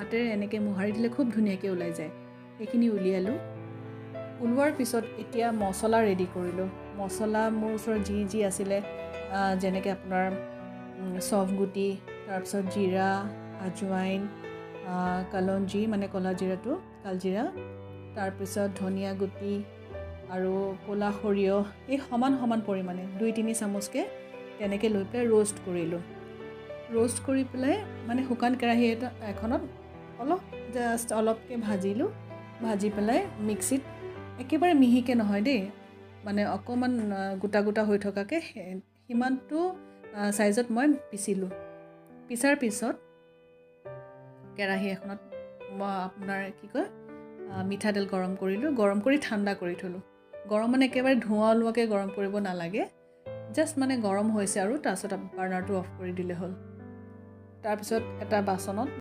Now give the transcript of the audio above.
হাতেৰে এনেকৈ মোহাৰি দিলে খুব ধুনীয়াকৈ ওলাই যায়। সেইখিনি উলিয়ালোঁ। ওলোৱাৰ পিছত এতিয়া মছলা ৰেডি কৰিলোঁ। মছলা মোৰ ওচৰত যি যি আছিলে, যেনেকৈ আপোনাৰ চফ গুটি, তাৰপিছত জিৰা, আজৱাইন, কালঞ্জী মানে ক'লা জিৰাটো, কালজিৰা, তাৰপিছত ধনিয়া গুটি আৰু ক'লা সৰিয়হ, এই সমান সমান পৰিমাণে 2-3 চামুচকৈ তেনেকৈ লৈ পেলাই ৰ'ষ্ট কৰিলোঁ। ৰ'ষ্ট কৰি পেলাই মানে শুকান কেৰাহী এখনত অলপ জাষ্ট অলপকৈ ভাজিলোঁ। ভাজি পেলাই মিক্সিত একেবাৰে মিহিকৈ নহয় দেই, মানে অকণমান গোটা গোটা হৈ থকাকৈ সিমানটো চাইজত মই পিচিলোঁ। পিছাৰ পিছত কেৰাহী এখনত মই আপোনাৰ কি কয় মিঠাতেল গৰম কৰিলোঁ। গৰম কৰি ঠাণ্ডা কৰি থ'লোঁ। গৰম মানে একেবাৰে ধোঁৱা ওলোৱাকৈ গৰম কৰিব নালাগে, জাষ্ট মানে গৰম হৈছে আৰু তাৰপিছত বাৰ্ণাৰটো অফ কৰি দিলে হ'ল। তাৰপিছত এটা বাচনত